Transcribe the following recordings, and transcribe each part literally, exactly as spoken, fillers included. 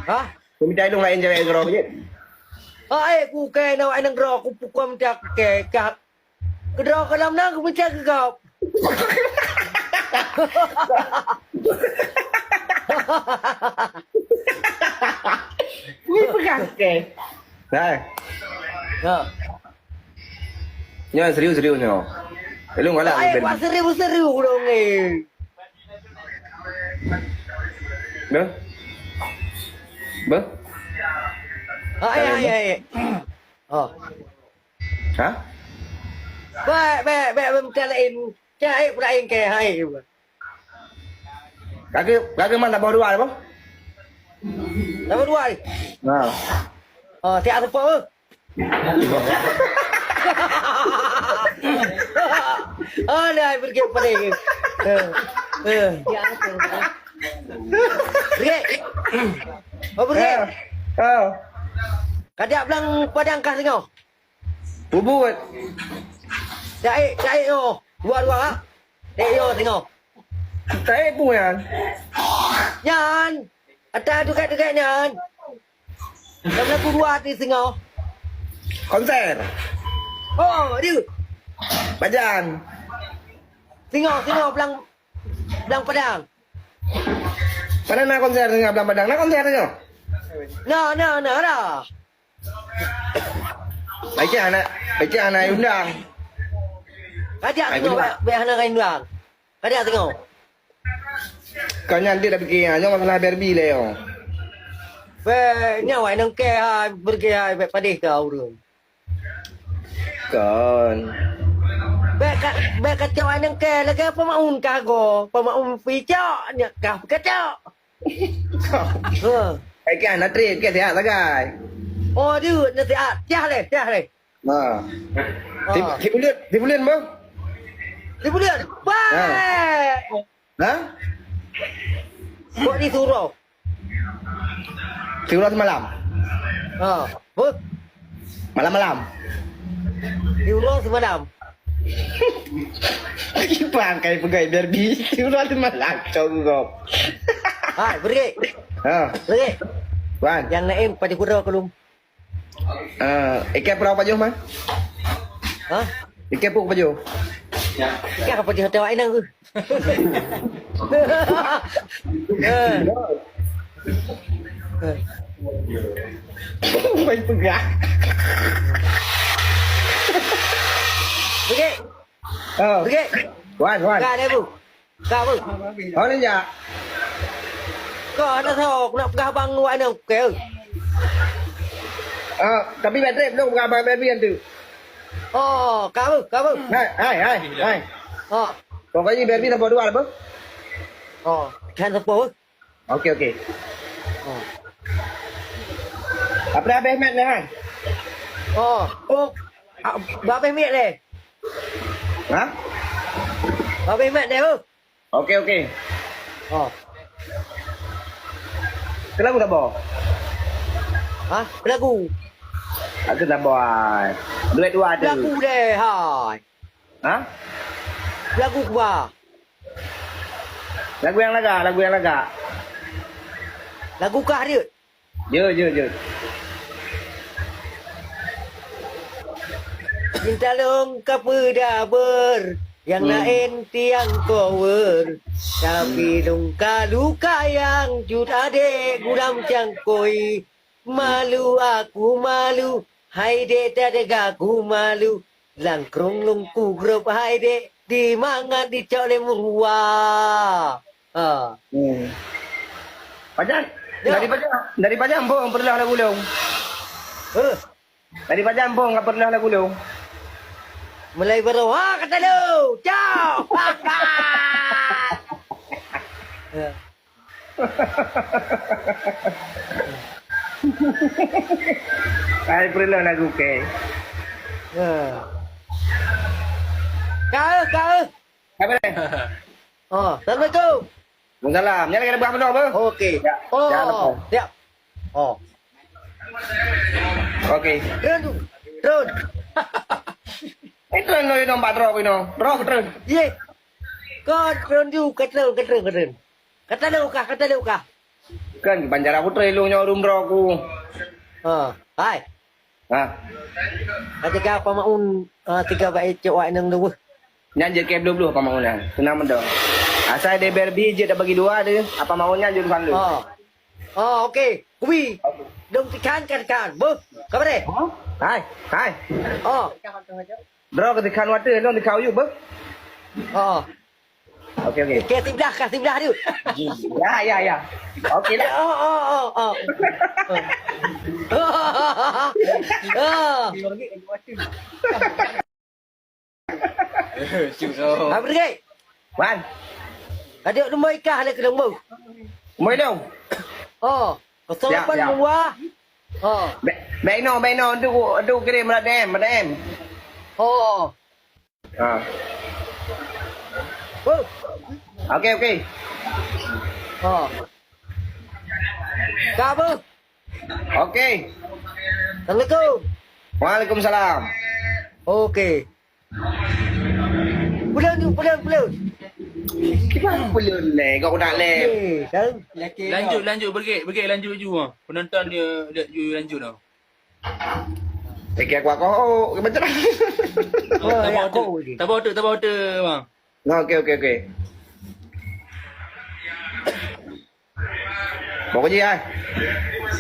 Hah? Kau minta ilung lain cewek yang gerok je. Ah, eh, ku ke nak awak nang gerok, ku pukul minta ke, ke. Kedok ke dalam nang, ku minta ke kau. Ni pegang ke. Hai. Ya. Nyan serius-serius nyoe. Ilung galak. Ai, serius-serius dong, eh. Beh? Beh? Ai, ai, ai. Oh. Ha? Baik, baik, baik, baik, minta lain. Cak, eh, pula lain ke, hai. Kaki, kaki mana? Bawah dua, apa? Bawah dua, eh? Nah. Oh, siap support, eh? Alah, pergi, pergi. Eh, eh. Pergi. Oh, pergi. Eh, eh. Kajak blang padang kah tengok? Bubut. Cai, cai nyoe. Dua, dua, ha? Eh, nyoe tengok. Cai pun nyan. Nyan. Ata dekat-dekat nyan. Dah berlaku dua di singoh. Konser. Oh, dia. Pajan. Singoh, singoh, belang, belang padang. Mana na konser singoh belang padang? Na konser singoh? Na, na, na, na. Baiklah anak, baiklah anak undang. Kajak singoh, baik, baik hana undang. Kajak singoh. Kau nyan dia dah fikir, nyoe masalah Barbie le yo. Be, nyawa nang ke ha, berge ha, be padeh ka urang. Kon. Be ka, be ka cok nang ke lagi pemaun ka go, pemaun picok, nyak ka kacok. Ha. Ai kan, na trip ke sihat sagai. Oh, dia na sihat. Tiah le, tiah le. Ha. Ha. Ti, ti buleuen, ti buleuen, Bang? Ti buleuen. Ha. Baik. Ha? Kok disuruh? Tiuroe semalam. Ha. Beuh. Malam-malam. Tiuroe semalam. Bang, kai peugah Barbie. Tiuroe semalam, cok gop. Hai, pergi. Ha. Pergi. Wan. Yang lain pada kura kelum. Ah, ikan perahu pajoh, Man? Hah? Ikan puk pajoh. Ikan apa pajoh tawak inang tu? Eh. Eh. Main pegang. Okey. Oh. Okey. Wan, wan. Ka dah, Bu. Ka, Bu. Oh, ni jak. Ka, dah tahu aku nak pegang abang awak ni, okey. Ah, tapi baterai belum pegang abang Barbie tu. Oh, ka, Bu, ka, Bu. Hai, hai, hai, hai. Oh. Pokoknya Barbie nombor dua lah, Bu. Oh, kan sepuluh, Bu. Okey, okey. Oh. Apa dah habis mat ni, hai? Oh, oh. Ah, dah habis mat ni. Ha? Dah habis mat ni, Bu. Okey, okey. Oh. Keu lagu saboh? Hah? Keu lagu? Lagu saboh, hai. Duet dua tu. Lagu deh, hai. Hah? Lagu kuba. Lagu nyang lagak, lagu nyang lagak. Lagu kah, Dut? Jeuet, jeuet, jeuet. Cinta lôn ka peudabeur, nyang laén tiang kower. Tapi lôn ka luka nyang jeuet adék gulam cangkôi. Malu aku malu, hai dék teuga aku malu. Langkrong lôn kugrôp hai dék, di mangat dicok lé meuruwa. Ha. Hmm. Pajan, ya. Dari pajan, dari pajan bong pernah lagu lôn. Heh. Dari pajan bong ka pernah lagu lôn. Mulai baru, ha, kata lu. Cok. Ya. Hai, pernah lagu ke? Ha. Kau, kau. Apa ni? Oh, assalamualaikum. Waalaikumsalam. Nyan lagi ada buah apa? Okey. Ya. Oh, ya, apa? Siap. Oh. Okey. Drone tu. Drone. Eh, drone tu, drone, drone, drone. Drone, drone. Ye. Kau drone tu, kau drone, kau drone, kau drone. Kata lu kah, kata lu kah. Kan bancara putra ilong nyoe rum droe ku. Ha, hai. Ha. Ketika Pak Maun, ah, tiga baik cok wak nang dua. Nyan je ke blue-blue Pak Maun nyan. Senang mendong. Asai de Barbie je dak bagi dua de. Apa Maun nyan je urusan lu. Ha. Oh, okey. Kubi. Dong tekan kan kan. Beuh. Kabar deh? Ha? Hai, hai. Oh. Bro, ketika water, long dekat uyup, beuh. Oh. Okey, okey. Okey, siblah, ka siblah tu. Ya, ya, ya. Okey lah. Oh, oh, oh, oh. Oh. Abri. Wan. Adik nombor ikah ada ke nombor? Nombor dong. Oh, kosong lapan dua. Oh. Baik, baik no, baik no. Untuk, untuk kirim, Radem, Radem. Oh. Ha. Oh. Okey, okey. Oh. Ka apa? Okey. Assalamualaikum. Waalaikumsalam. Okey. Pulang tu, pulang, pulang. Kiban pulang leh, kau nak leh. Okey, tahu. Lanjut, lanjut, bergek, bergek, lanjut ju. Penonton dia, dia ju lanjut tau. Fikir aku, aku, oh, macam mana? Oh, tabah ya, otak, aku je. Tabah otak, tabah otak, bang. Nah, okey, okey, okey. Pokok je, ai.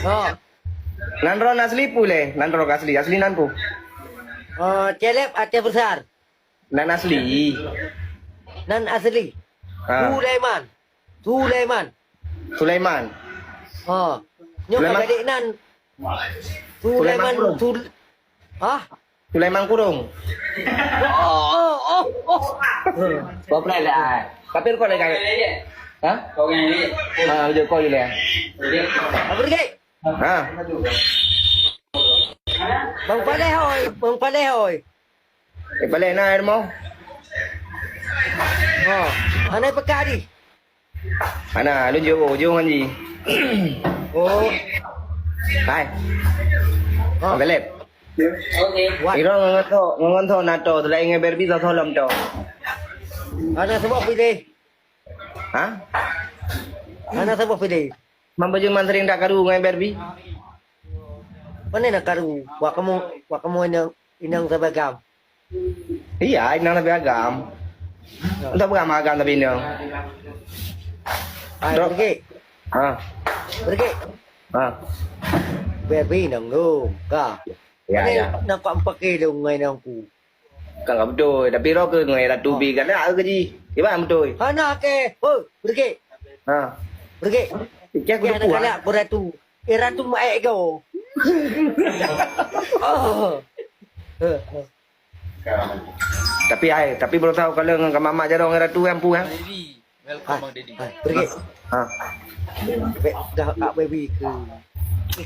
Oh. Nan droe asli pu leh, nan droe asli, asli nan pu. Oh, Celeb Aceh Besar. Nan asli. Nan asli. Ha. Sulaiman. Sulaiman. Sulaiman. Ha. Nyoe Sulaiman. Ka jadi nan. Sulaiman Sulaiman Kurung. Sul-, hah? Sulaiman Kurung. Oh, oh, oh, oh. Kau pernah lihat? Tapi kau lagi. Ha? Kau yang ni. Ha, udah kau je lah. Apa lagi? Ha. Bang Paleh hoi, Bang Paleh hoi. Eh, Paleh na ilmu. Ha, anai peka di. Ana, lôn jok ujong ngan ji. Oh. Hai. Ha. Bang Kaleb. Okey. Iro ngon tho, ngon tho na tho, selain ngon Barbie tho tho lom tho. Ana sebab pilih. Ha? Ana saboh pilih. Mamba jeuman sering dak karu ngon Barbie. Mana nak karu? Wak kamu, wak kamu inong, inong sabai agam. Iya, inong sabai agam. Ya. Entah berapa agam tapi inong. Hai, Dok. Pergi. Ha. Pergi. Ha. Barbie inong lu, ka. Ya, mana ya. Nak kau pakai dong ngai nang ku. Kan ka beutôi, tapi roh keuh ngon Ratu bi galak ke ji? Kiban beutôi? Hana ke. Oh, beureuguek. Ha. Beureuguek. Ikan ke hana galak, Ratu. Eh, Ratu mak ek go. Oh. Tapi ai, tapi baru tahu kalau ngon ka mamak jaroe ngon Ratu kan pu kan? Welcome, Bang Dedi. Hai, pergi. Ha. Bek dah Kak Baby ke.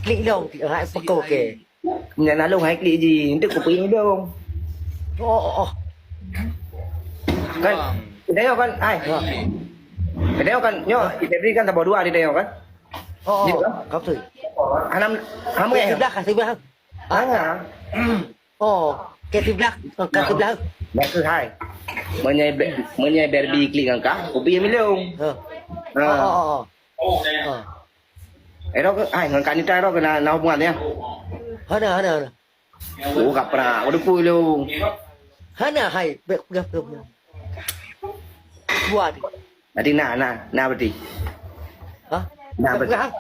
Klik dong, ha, peko ke. Nyan along hai klik ji. Untuk kupi ni dong. Oh, oh, oh. Kan, kita kan, hai. Ha. Kita kan, nyo, kita beri kan tambah dua di dia kan? Oh, oh, kapsul. Anam, ham ke? Sebelah, sebelah. Ah. Oh, ke sebelah, ke sebelah. Dah ke hai. Menyai, menyai Barbie klik ngan ka, kupi milong. Ha. Ha. Oh, oh, oh, oh. Ha. Eh, rok, hai, ngan Kak Nita rok kena na hubungan ya. Hana, hana, hana. Oh, ka pernah. Udah pun lu. Hana, hai, bek peugah, peugah, peugah. Buat. Nanti na, na, na berarti. Ha? Na berarti. Peugah.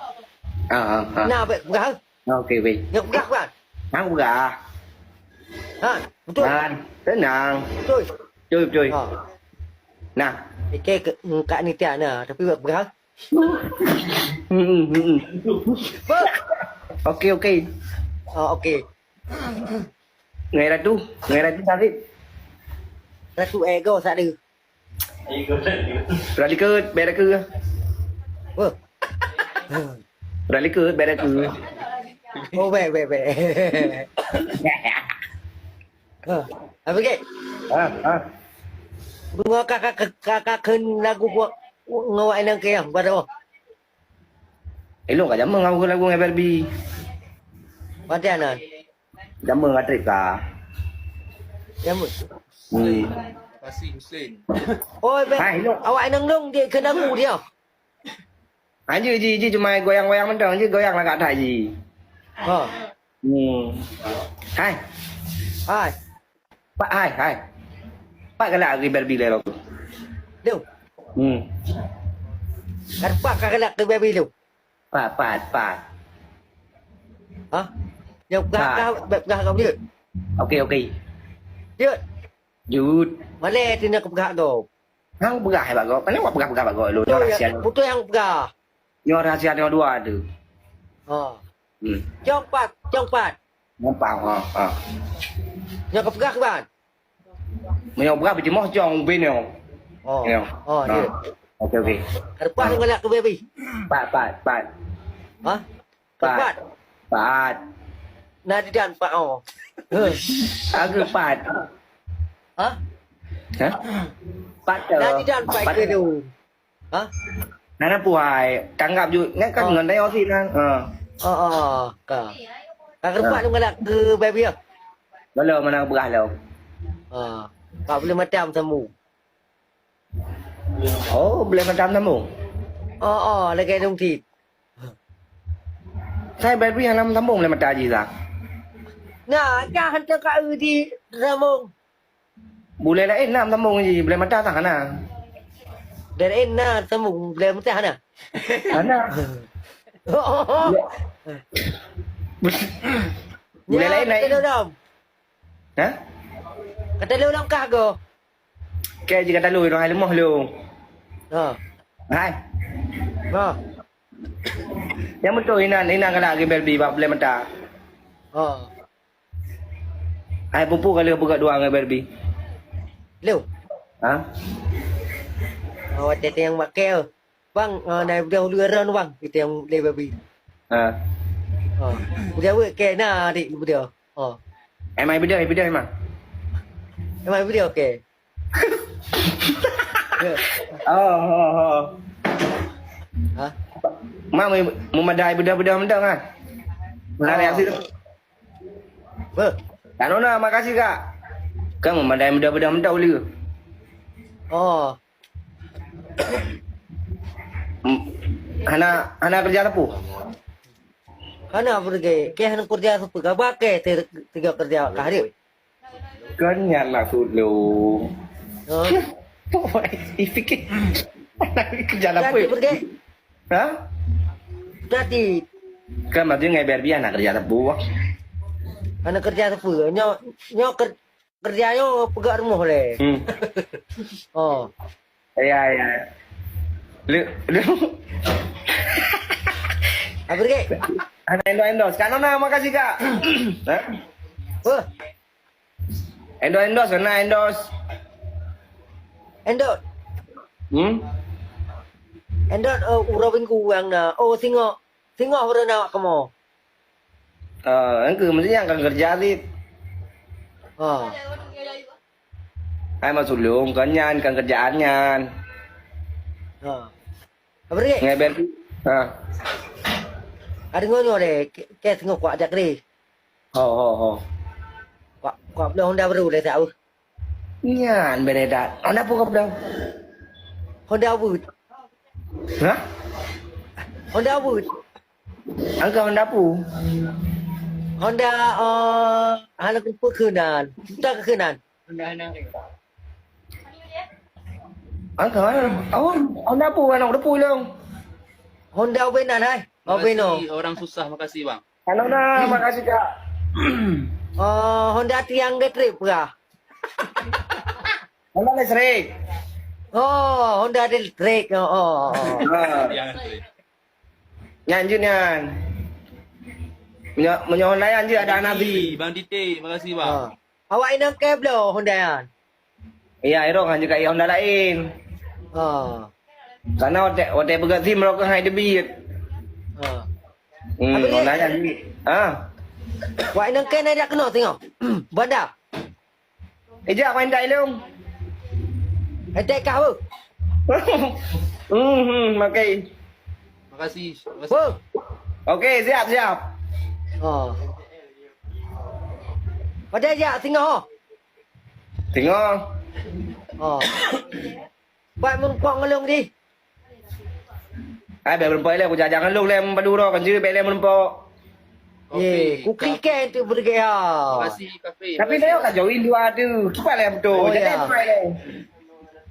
Ah, ah, ah. Na bek peugah. Okey, weh. Nyok peugah, peugah. Hang peugah. Ha, betul. Man, tenang. Betul. Betul, betul. Ha. Nah. Oke, ke, Kak Nita nah, tapi buat peugah. Hmm, hmm, hmm. Okey, okey. Oh, okey. Ngai Ratu, ngai Ratu Sarip. Ratu ego satu. Beralikeut, beda ke? Wah. Beralikeut, beda ke? Oh, baik, baik, baik. Ha, apa ke? Ha, ha. Bunga kakak, kakak, kakak, lagu buat ngawak inang ke yang pada. Elok kat zaman ngawak lagu dengan Barbie. Pada nan. Zaman nggak trip kah? Zaman. Hmm. Kasih Hussein. Oh, be, hai, elok. Awak inang dong dia kena lagu dia. Anjir ji, ji cuma goyang-goyang mantong, ji goyang lagak that ji. Ha. Hmm. Hai. Hai. Pat hai, hai. Pat galak agi Barbie lé lom. Lom. Hmm. Kan pat ka galak ke Barbie lom. Pat, pat, pat. Ha? Nyang peugah Pat. Ka, peugah ka beujeuet. Okey, okey. Jeuet. Jeuet. Malée teuh nyang peugah gob. Hang peugah bak gob. Pane wak peugah-peugah bak gob lôn. Nyoe rahsia. Beutôi hang peugah. Nyoe rahsia nyoe dua tu. Ha. Hmm. Cong pat, cong pat. Nampak, ha, ha. Nyoe ka peugah kiban. Meunyoe peugah beujeumah cong ubé nyoe. Oh. Nyoe. Oh, ha. Dia. Okey, okey. Ka leupah ngon lak keu baby. Pat, pat, pat. Ha? Pat. Pat. Pat. Nah, di dan pat, oh. Aku pat. Ha? Ha? Pat, Nah, eh, di dan pat pat. Ke tu. Ha? Nah, nah, puhai. Tanggap ju. Nyan kan Oh. Ngon dayo sit kan. Ha. Oh, oh, ka. Ka keureupak Ha. Ngon lak keu baby ya? Belum, mana berah lom. Ha. Ka boleh macam sambung. Oh, boleh macam sambung. Oh, oh, lagi dong sit. Saya baby hana sambung boleh mata ji dah. Nah, jangan cakap di sambung. Bulée laén na meusambông ji, bulée mata tah hana. Bulée laén na sambông, bulée meuntah hana. Hana. Oh, oh, oh. Bulée laén na. Kata lôn dam. Ha? Kata lôn lôn kah go. Keu jih kata lôn, hai leumoh lôn. Ha. Hai. Ha. Nyang beutôi inan, inan galak lagèe Barbie bak bulée mata. Ha. Hai peue-peue ka lheueh peugöt dua ngon Barbie? Lôn? Ha? Oh, watèe nyang maké, oh. Bang, oh, na beudôh ulèe rôn, bang, itu nyang lé Barbie. Ha. Oh. Beudôh weuek kèe na, adik, beudôh. Oh. Emang beudôh, beudôh emang. Emang beudôh kèe. Oh, oh, oh. Ha? Mak meu-, meumadai beudôh-beudôh mantong, ha? Meunari Oh. Asil. Beuh. Kak Nona, makasih, Kak. Kan meumadai beudôh-beudôh mantong ulèe. Oh. M-, hana, hana keureuja sapeue? Hana peureugi. Kèe hana keureuja sapeue? Ka ba kèe te-, teuga keureuja ka hareuem. Kan nyan maksud lôn. Oh. Ipike. Keureuja Jadi apa? Pergi. Ha? Jadi. Kan maksudnya ngai Barbie hana keureuja sapeue. Hana keureuja sapeue. Nyoe, nyoe ker-, keureuja nyoe peugöt rumoh lé. Hmm. Oh. Ya, ya. Lu, lu. Apa lagi? Hana endorse, endorse. Kak Nona, makasih, Kak. Ha? Oh. Endorse, endorse, hana endorse. Endorse. Hmm? Endorse, oh, uroe Minggu nyang na. Oh, singoh. Singoh uroe na awak kamoe. Ah, engke mesti nyang kan keureuja sit. Ha. Ai maksud lôn, kan nyan, kan keureuja nyan. Ha. Apa lagi? Ngai Barbie. Ha. Ada ngono deh, ke, ke singoh kuat jak deh. Ho, ho, ho. Kuat, kuat bloe Honda baru deh, tak uh. Nyan beredat. Honda apa kau peugah? Honda Word. Hah? Honda Word. Angka Honda apa? Honda, eh, hana keupeue keunan. Entah keunan. Angka, eh, awak Honda apa anak depu long? Honda Obenan, hai. Obeno. Makasih, orang susah, makasih, Bang. Halo, nah, makasih, Kak. Oh, Honda tiang elektrik peugah. Honda listrik. Oh, Honda elektrik. Oh, oh, oh. Ha. Yang elektrik. Nyan jeuet nyan. Meunyoe, meunyoe Honda nyan jeuet ada Nabi. Bang Dite, makasih, Bang. Ha. Awak inong kèe bloe Honda nyan? Iya, irong hana jeuet keu Honda laén. Ha. Karena watèe, watèe peugöt sim rokon hai teubiet. Ha. Hmm, Honda nyan. Ha. Awak inong kèe na jak keunoe singoh. Banda. Ijak main dak ilong. Etek kah, Bu? Hmm, hmm, okey. Makasih, makasih. Bu. Okey, siap, siap. Oh. Pada jak singoh. Singoh. Oh. Buat mengkong ngelong di. Ah, bèk meurumpok lé, kujak-jak ngon lôn lé, meupadum uroe kan jeuet bèk lé meurumpok. Ye, ku klik kan tu beureuguih ha. Makasih, Kafir. Tapi nyoe ka join dua tu. Kiban lé beutôi. Oh, jadi ya. Kiban lé.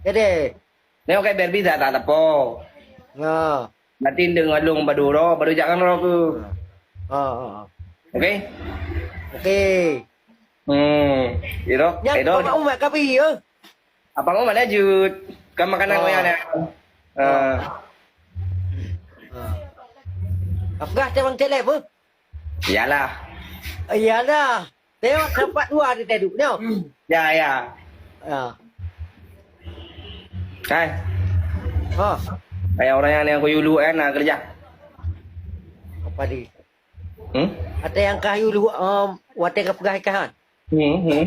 Jadi. Nyoe ka biar bisa tak tepo. Ha. Berarti deungon lôn meupadum uroe, baru jak ngon roh ku. Ha, ha, ha. Okey? Okey. Hmm. Iro, Nyan Iro. Abang Umar Kafir, ya? Abang Umar lanjut. Kan makanan Oh. Wayang ni. Ah. Ah. Apakah teuh bang celeb, eh? Iyalah. Iyalah. Tengok tempat dua di tadi, nyoh. Ya, ya. Ya. Hai. Ha. Kayak orang yang aku dulu kan nak kerja. Apa di? Hmm? Ada yang kayu lu um, watèe ka peugah ikan. Hmm, hmm.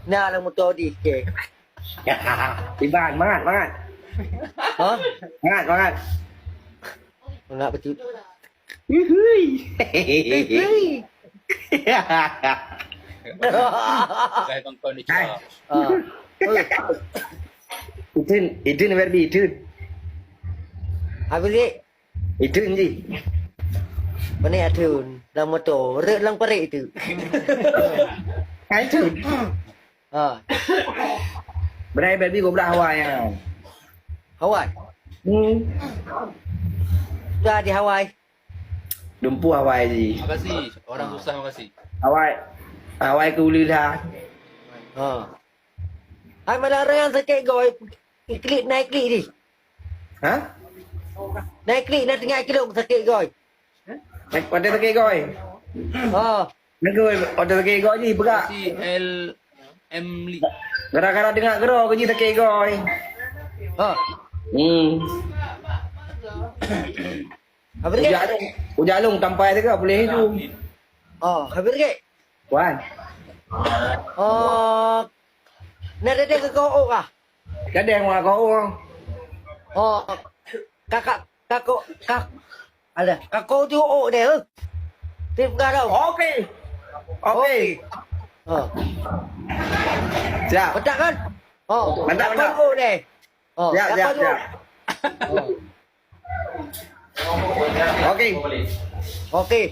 Nah, lam motor di ke. Iban, mangat, mangat. Ha? Mangat, mangat. Mangat betul. Uhui. Uhui. Dah kongkong ni cakap. Ah. Itu, itu ni Barbie, itu. Habis ni? Itu ni. Mana ada dalam motor, rek dalam parit itu. Itu. Ha. Berai Barbie goblah Hawaii ya. Hawaii. Hmm. Dah di Hawaii. Dumpu Hawaii ji. Makasih. Orang susah makasih. Hawaii. Hawaii ke ulu dah. Ha. Hai malah orang yang sakit goi. Iklik naik klik di. Ha? Naik klik nak tengah kilo sakit goi. Naik pada sakit goi. Ha. Nak ke pada sakit goi ji peugah. Si L M Lee. Gara-gara dengar gero ke ji sakit goi. Ha. Hmm. Habis ke? Ujak long, ujak long tampai tu ke boleh tu. Oh, habis ke? Wan. Oh. Nak ada ke kau oh kah? Gadeh ngon aku. Oh. Kakak, kakak, kak. Ada. Kakak tu oh deh. Tip gak tau. Okey. Okey. Oh. Siap. Betul kan? Oh. Mantap, mantap. Oh deh. Oh. Siap, siap, siap. Oh. Okey. Okey.